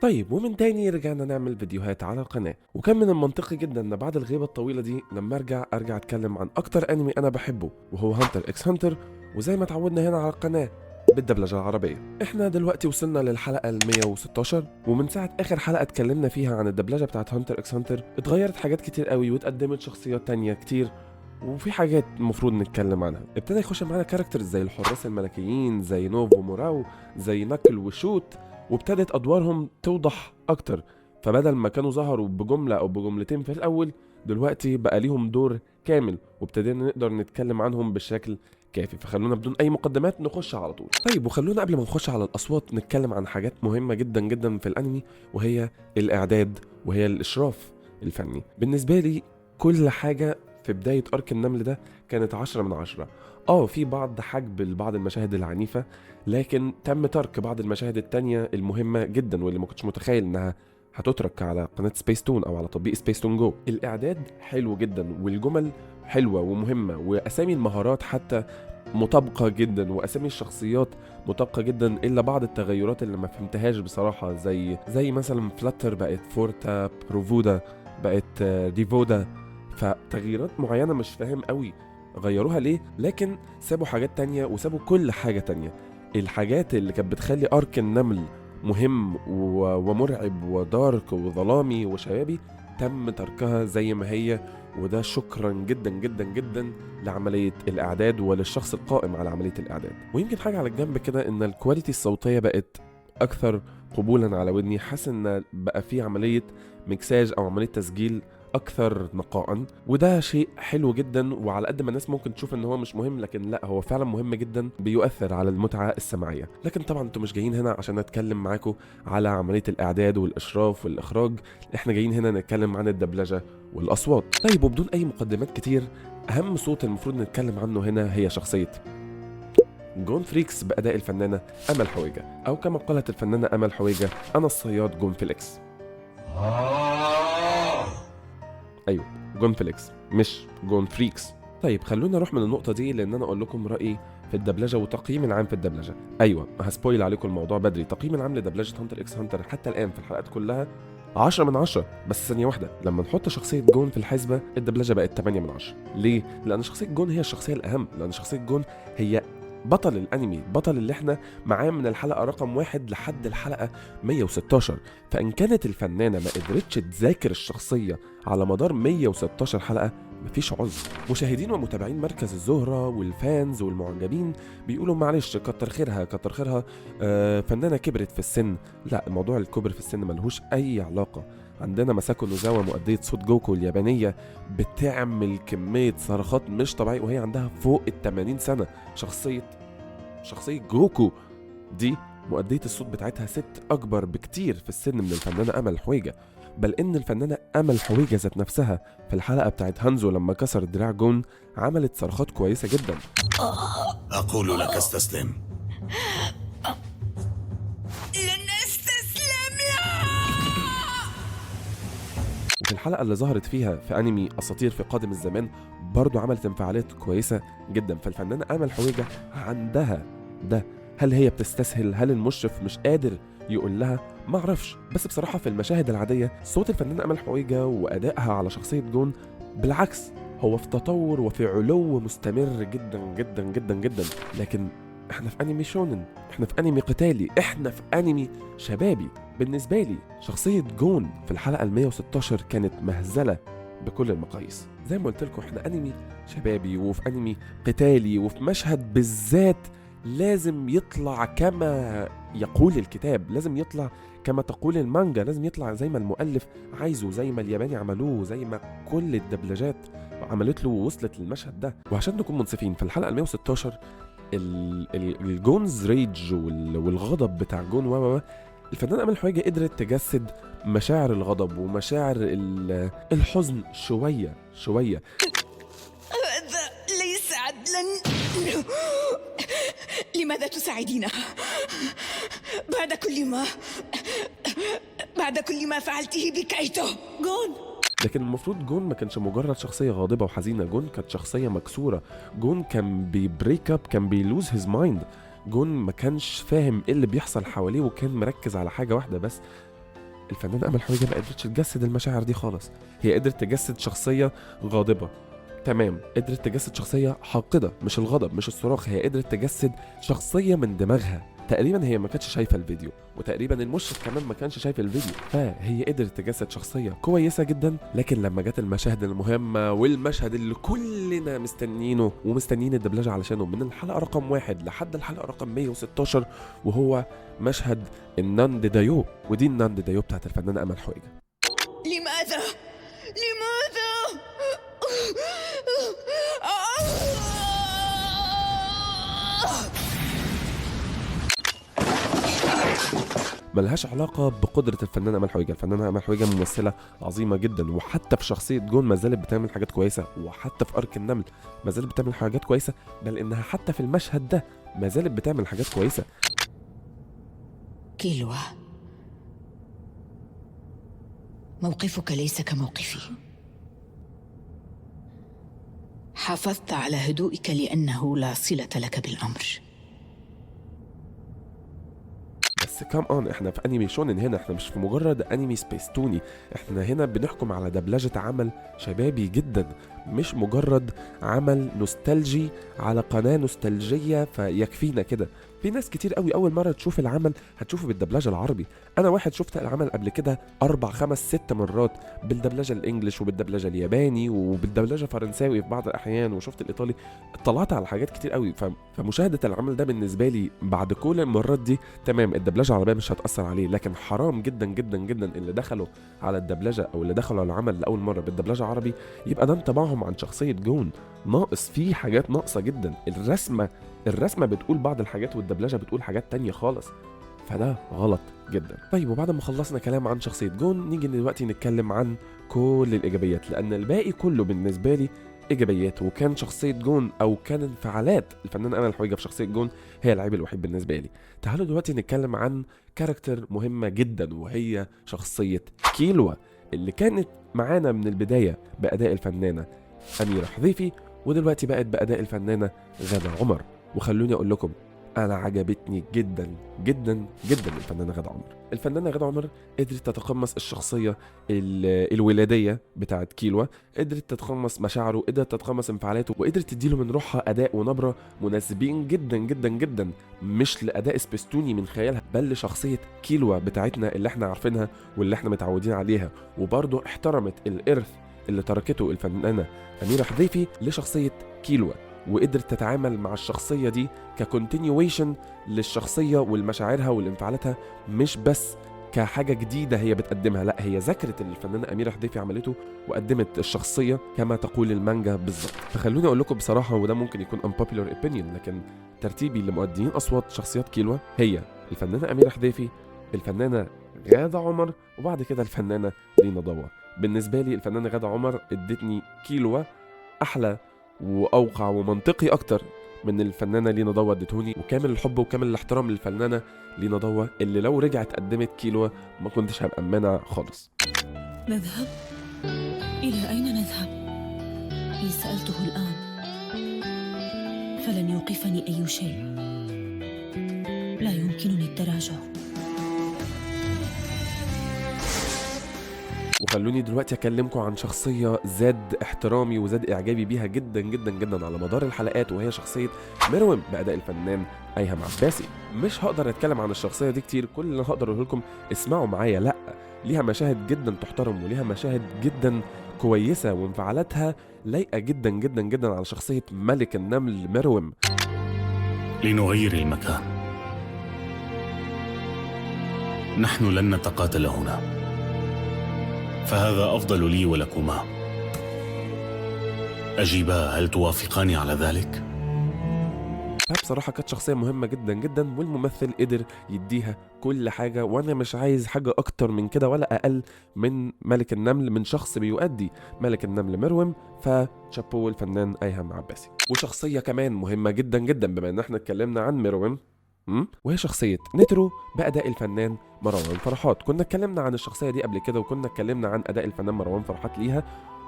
طيب، ومن تاني رجعنا نعمل فيديوهات على القناة، وكان من المنطقي جدا ان بعد الغيبة الطويلة دي لما ارجع اتكلم عن اكتر انمي انا بحبه، وهو هانتر اكس هانتر. وزي ما اتعودنا هنا على القناة بالدبلجة العربية. احنا دلوقتي وصلنا للحلقة ال 116، ومن ساعة اخر حلقة اتكلمنا فيها عن الدبلجة بتاعت هانتر اكس هانتر اتغيرت حاجات كتير قوي، واتقدمت شخصيات تانية كتير، وفي حاجات المفروض نتكلم عنها. ابتدى يخش معانا characters زي الحراس الملكيين، زي نوفو موراو، زي ناكل وشوت، وابتدت ادوارهم توضح اكتر. فبدل ما كانوا ظهروا بجملة او بجملتين في الاول، دلوقتي بقى ليهم دور كامل، وابتدينا نقدر نتكلم عنهم بشكل كافي. فخلونا بدون اي مقدمات نخش على طول. طيب، وخلونا قبل ما نخش على الاصوات نتكلم عن حاجات مهمة جدا جدا في الانمي، وهي الاعداد وهي الاشراف الفني. بالنسبة لي كل حاجة في بداية arc النمل ده كانت 10 من 10. في بعض حجب لبعض المشاهد العنيفة، لكن تم ترك بعض المشاهد التانية المهمة جدا واللي ما كنتش متخيل انها هتترك على قناة سبيس تون او على تطبيق سبيس تون جو. الاعداد حلو جدا، والجمل حلوة ومهمة، واسامي المهارات حتى مطابقة جدا، واسامي الشخصيات مطابقة جدا، الا بعض التغيرات اللي ما فهمتهاش بصراحة، زي مثلا فلاتر بقت فورتا، بروفودا بقت ريفودا. فتغييرات معينة مش فاهم قوي غيروها ليه، لكن سابوا حاجات تانية وسابوا كل حاجة تانية. الحاجات اللي كانت بتخلي arc النمل مهم ومرعب و dark وظلامي وشبابي تم تركها زي ما هي، وده شكرا جدا جدا جدا لعملية الإعداد وللشخص القائم على عملية الإعداد. ويمكن حاجة على الجنب كده، إن ال quality الصوتية بقت أكثر قبولا على ودني. حاسس إن بقى في عملية مكساج أو عملية تسجيل اكثر نقاء، وده شيء حلو جدا. وعلى قد ما الناس ممكن تشوف ان هو مش مهم، لكن لا، هو فعلا مهم جدا، بيؤثر على المتعة السمعيه. لكن طبعا انتوا مش جايين هنا عشان نتكلم معاكم على عملية الاعداد والاشراف والاخراج، احنا جايين هنا نتكلم عن الدبلجة والاصوات. طيب، وبدون اي مقدمات كتير، اهم صوت المفروض نتكلم عنه هنا هي شخصية جون فريكس بأداء الفنانة أمل حويجة، أو كما قالت الفنانة أمل حويجة: أنا الصياد جون فيليكس. ايوه، جون فيليكس مش جون فريكس. طيب، خلونا نروح من النقطة دي لأن أنا أقول لكم رأيي في الدبلجة وتقييمي العام في الدبلجة. أيوه، ه spoil عليكم الموضوع بدري. تقييمي العام لدبلجة هانتر إكس هانتر حتى الآن في الحلقات كلها 10 من 10. بس ثانية واحدة، لما نحط شخصية جون في الحسبة الدبلجة بقت 8 من 10. ليه؟ لأن شخصية جون هي الشخصية الأهم، لأن شخصية جون هي بطل الانمي، بطل اللي احنا معاه من الحلقة رقم 1 لحد الحلقة 116. فان كانت الفنانة ما قدرتش تذاكر الشخصية على مدار 116 حلقه، مفيش عذر. مشاهدين ومتابعين مركز الزهرة وال fans والمعجبين بيقولوا معلش، كتر خيرها كتر خيرها، فنانة كبرت في السن. لا، الموضوع الكبر في السن ملهوش أي علاقة. عندنا ماساكو نوزاوا مؤدية صوت جوكو اليابانية بتعمل كمية صرخات مش طبيعية وهي عندها فوق ال 80 سنة. شخصية جوكو دي مؤدية الصوت بتاعتها ست أكبر بكتير في السن من الفنانة أمل حويجة. بل إن الفنانة أمل حويجة ذات نفسها في الحلقة بتاعت هانزو لما كسر دراع جون عملت صرخات كويسة جدا. أقول لك استسلم. لن أستسلم، لا. وفي الحلقة اللي ظهرت فيها في أنمي أساطير في قادم الزمان برضو عملت انفعالات كويسة جدا. فالفنانة أمل حويجة عندها ده. هل هي بتستسهل؟ هل المشرف مش قادر يقول لها؟ ما اعرفش. بس بصراحة في المشاهد العادية صوت الفنانة أمل حويجة وأدائها على شخصية جون بالعكس هو في تطور وفي علو مستمر جدا جدا جدا جدا. لكن احنا في انمي شونن، احنا في انمي قتالي، احنا في انمي شبابي. بالنسبة لي شخصية جون في الحلقة ال 116 كانت مهزله بكل المقاييس. زي ما قلت لكم، احنا انمي شبابي وفي انمي قتالي، وفي مشهد بالذات لازم يطلع كما يقول الكتاب، لازم يطلع كما تقول المانجا، لازم يطلع زي ما المؤلف عايزه، زي ما الياباني عملوه، زي ما كل الدبلجات عملت له ووصلت للمشهد ده. وعشان نكون منصفين، في الحلقة ال 116 ال Gon's rage والغضب بتاع جون و الفنانة أمل حويجة قدرت تجسد مشاعر الغضب ومشاعر الحزن شوية شوية. هذا ليس عدلا. لماذا تساعدينها بعد كل ما فعلته بكايتو؟ جون. لكن المفروض جون ما كانش مجرد شخصية غاضبة وحزينة، جون كانت شخصية مكسورة. جون كان بي break up، كان بي lose his mind. جون ما كانش فاهم ايه اللي بيحصل حواليه وكان مركز على حاجة واحدة بس. الفنانة امل حويجه ما قدرتش تجسد المشاعر دي خالص. هي قدرت تجسد شخصية غاضبه، تمام، قدرت تجسد شخصية حاقده، مش الغضب مش الصراخ، هي قدرت تجسد شخصية من دماغها تقريبا. هي ما كانتش شايفه الفيديو، وتقريبا المشرف كمان ما كانش شايف الفيديو، فهي قدرت تجسد شخصية كويسة جدا. لكن لما جت المشاهد المهمة والمشهد اللي كلنا مستنيينه ومستنيين الدبلجة علشانه من الحلقة رقم 1 لحد الحلقة رقم 116، وهو مشهد الناند دايو، ودي الناند دايو بتاعت الفنانة امل حويجه. لماذا؟ لماذا؟ ملهاش علاقة بقدرة الفنانة أمل حويجة. الفنانة أمل حويجة ممثلة عظيمة جدا، وحتى في شخصية جون ما زالت بتعمل حاجات كويسة، وحتى في أرك النمل ما زالت بتعمل حاجات كويسة، بل إنها حتى في المشهد ده ما زالت بتعمل حاجات كويسة. كيلوا، موقفك ليس كموقفي. حافظت على هدوئك لأنه لا صلة لك بالأمر. بس come on، احنا في انمي شونن هنا، احنا مش في مجرد انمي سبيستوني، احنا هنا بنحكم على دبلجة عمل شبابي جدا، مش مجرد عمل نوستالجي على قناة نوستالجية فيكفينا كده. في ناس كتير قوي اول مرة تشوف العمل هتشوفه بالدبلجة العربي. انا واحد شفت العمل قبل كده 4 5 6 مرات بالدبلجة ال English وبالدبلجة الياباني وبالدبلجة الفرنساوي في بعض الاحيان، وشفت الايطالي، اطلعت على حاجات كتير قوي. فمشاهدة العمل ده بالنسبة لي بعد كل المرات دي تمام، الدبلجة العربية مش هتأثر عليه، لكن حرام جدا جدا جدا اللي دخلوا على الدبلجة او اللي دخلوا على العمل لاول مرة بالدبلجة العربي يبقى ده انطباعهم عن شخصية جون ناقص، فيه حاجات ناقصة جدا. الرسمة بتقول بعض الحاجات والدبلجة بتقول حاجات تانية خالص، فده غلط جدا. طيب، وبعد ما خلصنا كلام عن شخصية جون، نيجي دلوقتي نتكلم عن كل الإيجابيات، لأن الباقي كله بالنسبة لي إيجابيات. وكان شخصية جون أو كان انفعالات الفنان أمل حويجة في شخصية جون هي العيب الوحيد بالنسبة لي. تعالوا دلوقتي نتكلم عن character مهمة جدا، وهي شخصية كيلوا اللي كانت معانا من البداية بأداء الفنانة أميرة حذيفي، ودلوقتي بقت بأداء الفنانة غادة عمر. وخلوني أقول لكم أنا عجبتني جدا جدا جدا الفنانة غادة عمر. الفنانة غادة عمر قدرت تتقمص الشخصية الولادية بتاعت كيلوا، قدرت تتقمص مشاعره، قدرت تتقمص انفعالاته، وقدرت تديله من روحها أداء ونبرة مناسبين جدا جدا جدا، مش لأداء سبيستوني من خيالها، بل لشخصية كيلوا بتاعتنا اللي احنا عارفينها واللي احنا متعودين عليها. وبرضه احترمت الإرث اللي تركته الفنانة أميرة حذيفي لشخصية كيلوا، وقدرت تتعامل مع الشخصية دي ك continuation للشخصية والمشاعرها والانفعالاتها، مش بس كحاجة جديدة هي بتقدمها، لا هي ذكرت اللي الفنانة أميرة حذيفي عملته وقدمت الشخصية كما تقول المانجا بالظبط. فخلوني أقول لكم بصراحة، وده ممكن يكون unpopular opinion، لكن ترتيبي لمؤديين أصوات شخصيات كيلوا هي الفنانة أميرة حذيفي، الفنانة غادة عمر، وبعد كده الفنانة لينا ضوى. بالنسبة لي الفنانة غادة عمر ادتني كيلوا أحلى وأوقع ومنطقي أكتر من الفنانة لينا ضوى ادتهوني، وكامل الحب وكامل الاحترام للفنانة لينا ضوى اللي لو رجعت قدمت كيلوا ما كنتش هبقى مانع خالص. نذهب؟ إلى أين نذهب؟ إن سألته الآن فلن يوقفني أي شيء، لا يمكنني التراجع. وخلوني دلوقتي اكلمكم عن شخصية زاد احترامي وزاد اعجابي بيها جدا جدا جدا على مدار الحلقات، وهي شخصية مروم بأداء الفنان ايهم عباسي. مش هقدر اتكلم عن الشخصية دي كتير، كل اللي هقدر اقوله لكم اسمعوا معايا، لا ليها مشاهد جدا تحترم وليها مشاهد جدا كويسة وانفعالاتها لايقة جدا جدا جدا على شخصية ملك النمل مروم. لنغير المكان، نحن لن نتقاتل هنا، فهذا أفضل لي ولكما. أجيبا، هل توافقان على ذلك؟ فبصراحة كانت شخصية مهمة جدا جدا، والممثل قدر يديها كل حاجة، وأنا مش عايز حاجة أكتر من كده ولا أقل من ملك النمل، من شخص بيؤدي ملك النمل مروم. فشابو الفنان أيهم عباسي. وشخصية كمان مهمة جدا جدا بما إن احنا اتكلمنا عن مروم، وهي شخصية نترو بأداء الفنان مروان فرحات. كنا اتكلمنا عن الشخصية دي قبل كده، وكنا اتكلمنا عن أداء الفنان مروان فرحات ليها،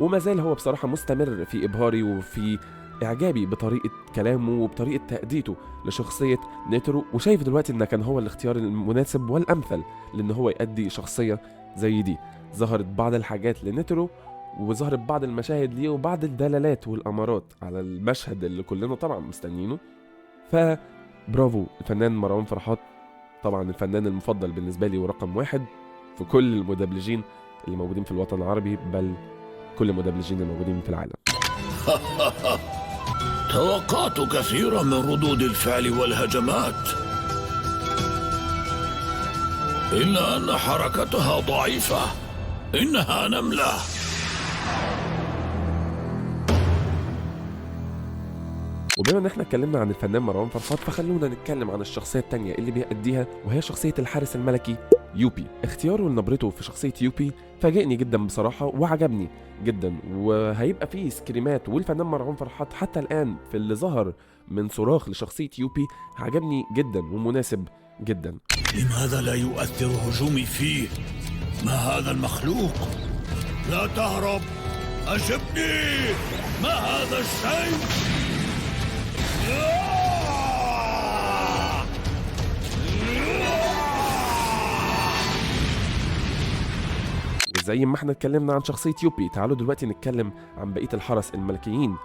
وما زال هو بصراحة مستمر في إبهاري وفي اعجابي بطريقة كلامه وبطريقة تأديته لشخصية نيترو، وشايف دلوقتي ان كان هو الاختيار المناسب والامثل لان هو يأدي شخصية زي دي. ظهرت بعض الحاجات لنيترو وظهرت بعض المشاهد ليه وبعض الدلالات والامارات على المشهد اللي كلنا طبعا مستنيينه. فبرافو الفنان مروان فرحات، طبعا الفنان المفضل بالنسبة لي ورقم 1 في كل المدبلجين اللي موجودين في الوطن العربي، بل كل المدبلجين الموجودين في العالم. توقعت كثيرا من ردود الفعل والهجمات، إلا أن حركتها ضعيفة. إنها نملة. وبما ان احنا اتكلمنا عن الفنان مروان فرحات، فخلونا نتكلم عن الشخصية التانية اللي بيأديها، وهي شخصية الحارس الملكي يوبي. اختياره لنبرته في شخصية يوبي فاجئني جدا بصراحة وعجبني جدا، وهيبقى فيه سكريمات، والفنان مروان فرحات حتى الآن في اللي ظهر من صراخ لشخصية يوبي عجبني جدا ومناسب جدا. لماذا لا يؤثر هجومي فيه؟ ما هذا المخلوق؟ لا تهرب، أجبني، ما هذا الشيء؟ وزي ما احنا اتكلمنا عن شخصية يوبي، تعالوا دلوقتي نتكلم عن بقية الحرس الملكيين،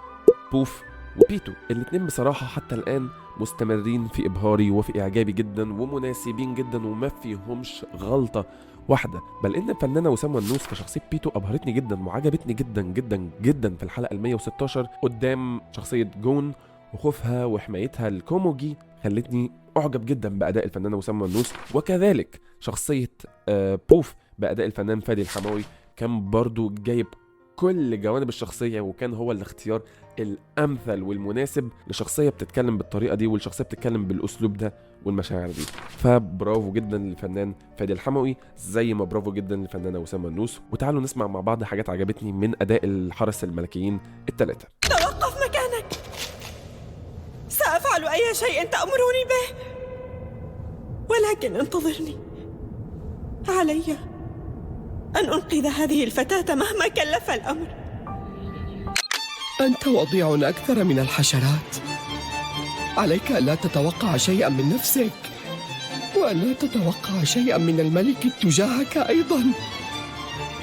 بوف وبيتو. الاتنين بصراحة حتى الآن مستمرين في إبهاري وفي إعجابي جدا، ومناسبين جدا وما فيهمش غلطة واحدة. بل إن الفنانة وسام ونوس في شخصية بيتو أبهرتني جدا وعجبتني جدا جدا جدا في الحلقة 116 قدام شخصية جون، وخوفها وحمايتها لكوموجي خلتني أعجب جدا بأداء الفنانة وسام ونوس. وكذلك شخصية بوف بأداء الفنان فادي الحماوي كان برضو جايب كل جوانب الشخصية، وكان هو الاختيار الأمثل والمناسب لشخصية بتتكلم بالطريقة دي والشخصية بتتكلم بالأسلوب ده والمشاعر دي. فبرافو جدا للفنان فادي الحموي، زي ما برافو جدا للفنانة وسام ونوس. وتعالوا نسمع مع بعض حاجات عجبتني من أداء الحرس الملكيين الثلاثة. توقف مكانك، سأفعل أي شيء تأمرني به، ولكن انتظرني. علي أن أنقذ هذه الفتاة مهما كلف الأمر. أنت وضيع أكثر من الحشرات. عليك أن لا تتوقع شيئا من نفسك، وأن لا تتوقع شيئا من الملك تجاهك أيضا.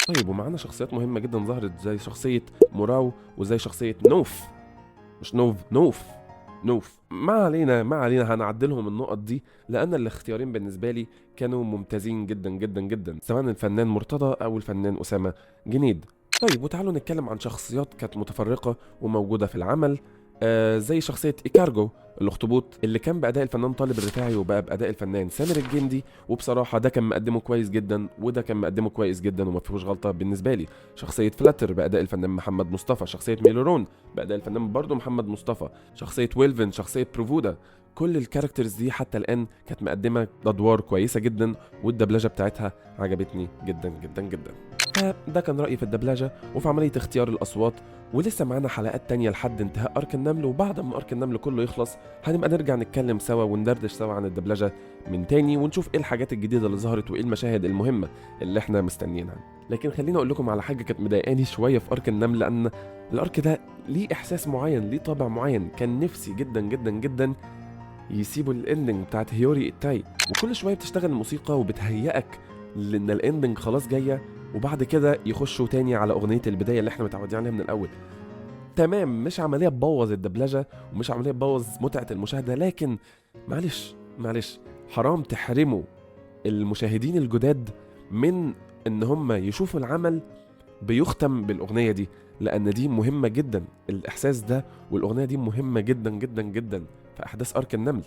طيب، ومعنا شخصيات مهمة جدا ظهرت، زي شخصية موراو وزي شخصية نوف، مش نوف، نوف نوف. ما علينا ما علينا، هنعدلهم النقط دي لأن الاختيارين بالنسبة لي كانوا ممتازين جدا جدا جدا، سواء الفنان مرتضى أو الفنان أسامة جنيد. طيب، وتعالوا نتكلم عن شخصيات كانت متفرقة وموجودة في العمل، زي شخصية إيكارجو الأخطبوط اللي كان بأداء الفنان طالب الرفاعي وبقى بأداء الفنان سامر الجندي، وبصراحة ده كان مقدمه كويس جدا وده كان مقدمه كويس جدا وما فيهوش غلطة بالنسبة لي. شخصية فلاتر بأداء الفنان محمد مصطفى، شخصية ميلورون بأداء الفنان برضو محمد مصطفى، شخصية ويلفن، شخصية بروفودا، كل ال characters دي حتى الآن كانت مقدمة أدوار كويسة جدا، والدبلجة بتاعتها عجبتني جدا جدا جدا. ده كان رأيي في الدبلجة وفي عملية اختيار الأصوات، ولسه معانا حلقات تانية لحد انتهاء arc النمل، وبعد ما arc النمل كله يخلص هنبقى نرجع نتكلم سوا وندردش سوا عن الدبلجة من تاني، ونشوف ايه الحاجات الجديدة اللي ظهرت وايه المشاهد المهمة اللي احنا مستنيينها. لكن خليني اقول لكم على حاجة كانت مضايقاني شوية في arc النمل، لأن ال arc ده ليه إحساس معين، ليه طابع معين، كان نفسي جدا جدا جدا يسيبوا ال ending بتاعت هيوري التاي، وكل شوية بتشتغل الموسيقى وبتهيئك لان ال ending خلاص جاية، وبعد كده يخشوا تاني على اغنية البداية اللي احنا متعودين عليها من الاول. تمام، مش عملية تبوظ الدبلجة ومش عملية تبوظ متعه المشاهدة، لكن معلش معلش حرام تحرموا المشاهدين الجداد من ان هم يشوفوا العمل بيختم بالاغنيه دي، لان دي مهمة جدا، الاحساس ده والاغنية دي مهمة جدا جدا جدا في احداث ارك النمل.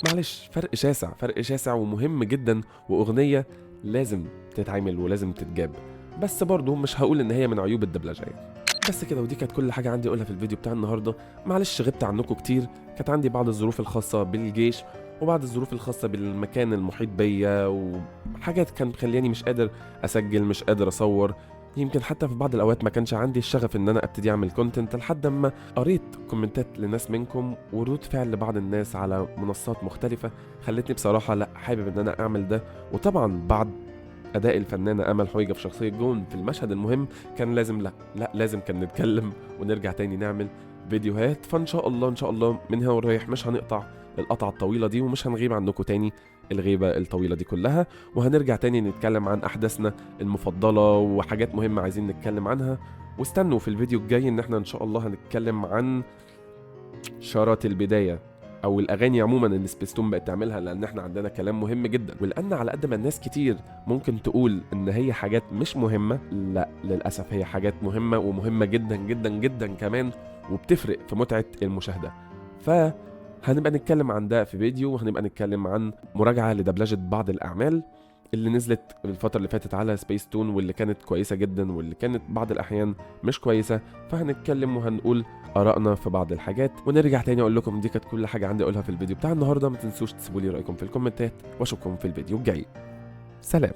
معلش فرق شاسع، فرق شاسع ومهم جدا، واغنيه لازم تتعمل ولازم تتجاب، بس برضو مش هقول ان هي من عيوب الدبلجة يعني. بس كده، ودي كانت كل حاجة عندي اقولها في الفيديو بتاع النهارده. معلش غبت عنكم كتير، كانت عندي بعض الظروف الخاصة بالجيش وبعض الظروف الخاصة بالمكان المحيط بيا، وحاجات كانت مخلياني مش قادر اسجل، مش قادر اصور. يمكن حتى في بعض الاوقات ما كانش عندي الشغف ان انا ابتدي اعمل content، لحد ما قريت كومنتات لناس منكم وردود فعل لبعض الناس على منصات مختلفة خلتني بصراحة لا حابب ان انا اعمل ده. وطبعا بعد اداء الفنانة امل حويجه في شخصية جون في المشهد المهم كان لازم لا لا لازم كان نتكلم ونرجع تاني نعمل فيديوهات. فان شاء الله ان شاء الله من هنا ورايح مش هنقطع القطعة الطويلة دي، ومش هنغيب عنكم تاني الغيبة الطويلة دي كلها، وهنرجع تاني نتكلم عن احداثنا المفضلة وحاجات مهمة عايزين نتكلم عنها. واستنوا في الفيديو الجاي ان احنا ان شاء الله هنتكلم عن شارات البداية او الاغاني عموما اللي سبيستون بقت تعملها، لان احنا عندنا كلام مهم جدا. ولان على قد ما الناس كتير ممكن تقول ان هي حاجات مش مهمة، لا للاسف هي حاجات مهمة ومهمة جدا جدا جدا كمان، وبتفرق في متعه المشاهدة. فهنبقى نتكلم عن ده في فيديو، وهنبقى نتكلم عن مراجعه لدبلجه بعض الاعمال اللي نزلت الفترة اللي فاتت على سبيس تون، واللي كانت كويسة جدا واللي كانت بعض الأحيان مش كويسة. فهنتكلم وهنقول آرائنا في بعض الحاجات، ونرجع تاني أقول لكم دي كانت كل حاجة عندي أقولها في الفيديو بتاع النهاردة. ما تنسوش تسيبوا لي رأيكم في الكومنتات، وأشوفكم في الفيديو الجاي. سلام.